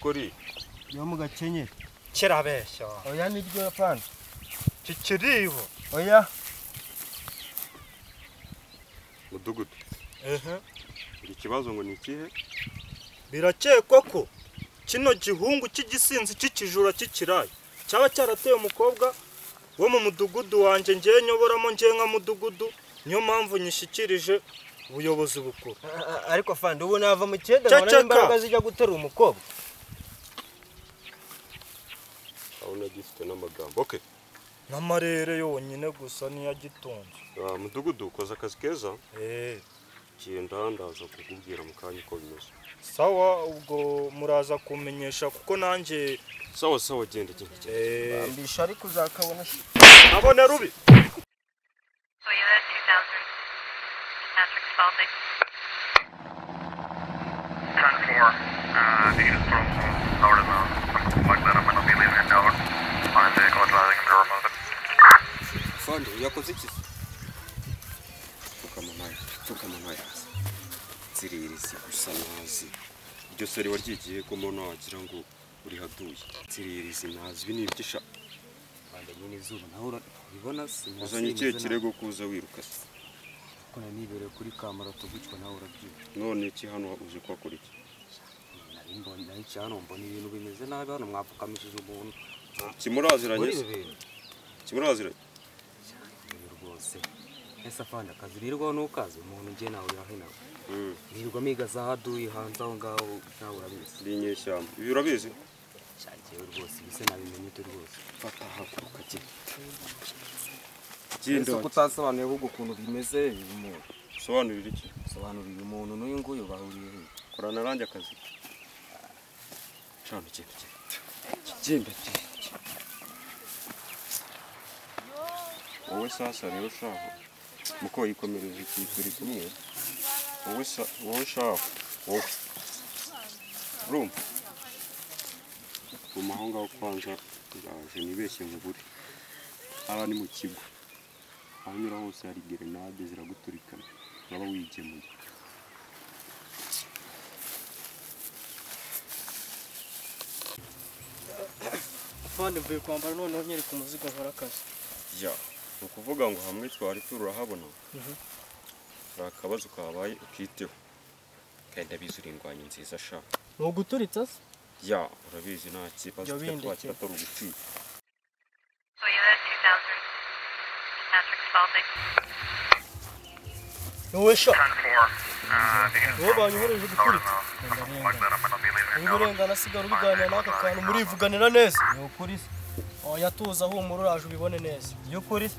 Kuri yo mu Gakenyeri. Kirabeshya. Oya niryo afande. Kikiriho. Oya. Mudugudu. Ehe. Ikibazo ngo ni ikihe? Birakekwa ko kino gihungu cy'igisinzi cy'ikijura cy'ikirayi cyaba cyarateye umukobwa wo mu mudugudu wanjye ngiye nyoboramo ngiye nka mudugudu, niyo mpamvu nyishyikirije ubuyobozi bukuru. Ariko afande ubu nava mu cyenda nkabona imbaraga zijya guterura umukobwa. Abona gifite n'amagambo. Okay. N'amarere yonyine gusa niyo agitunze. Mudugudu ukoze akazi keza. Genda ndaza kukubwira mu kanya uko bimeze. Sawa, ubwo muraza kumenyesha kuko nanjye. Sawa sawa, genda genda. Bambisha ariko uzakabona. Nabone rubi. Patrick Spalding. 10-4, the unit's from northern like that. I'm gonna be leaving a note on a vehicle advising him to remove it. Afande yakoze iki? Pfukama nayo. Nziririzi gusa nazi. Iryo seri waryigiye ko mbona wagira ngo uri haduye. Nziririzi nazi ibi ni ibyo. Afande nyine izuba naho urabibona uzanye ikihe kirego kuza wiruka se? Ko nibereye kuri kamera tugucwa nawe urabyuka. None iki hano uzi ko akora iki? Nari mbonye nari cyane mbona ibintu bimeze nabi hano mwapfukamishije umuntu. Kimuraziranye se? Kimuraziranye? Rwose. Ese afande akazi birirwaho n'ukazi umuntu ngiye nawe urahena. Birirwa miga za haduyi hanze aho ngaho nawe urabizi. Ndi inyeshyamba. Ibi urabizi? Cyagiye rwose ibise nabimenye ute rwose. Fata haguruka genda. Genda. Ese kutasobanuye ahubwo ukuntu bimeze uyu muntu. Sobanurira iki? Sobanurira uyu muntu n'uyu nguyu bahuriye he? Korana nanjye akazi. Cana genda genda. Genda. Wowe sasa rero shaho. Muko yikomereza iki turi kumwe. Wowe shaho. Wowe. Urumva? Guma aho ngaho kwanza ndaje nibeshye nkubure. Ara ni mu kigo. Aho unyura hose hari gerenade ziraguturikana. Uraba wigemuye. Afande mvuye kwambara noneho nyereka umuzigo nkora akazi. Ya, ni ukuvuga ngo hamwe twari turahabona. Hari akabazo kabaye ukiteho. Kandi ndabizi uri indwanyi nziza sha. Ni uguturitsa se? Ya, urabizi nta kibazo twakira atari ugucika. Patrick Spalding. Wowe sha. Wowe banyohereje guturitsa. Niba urengana sigara ubiganira n'aka kantu murivuganira neza. Ni ukuri se? Oya tuza humura uraje ubibone neza. Ni ukuri se?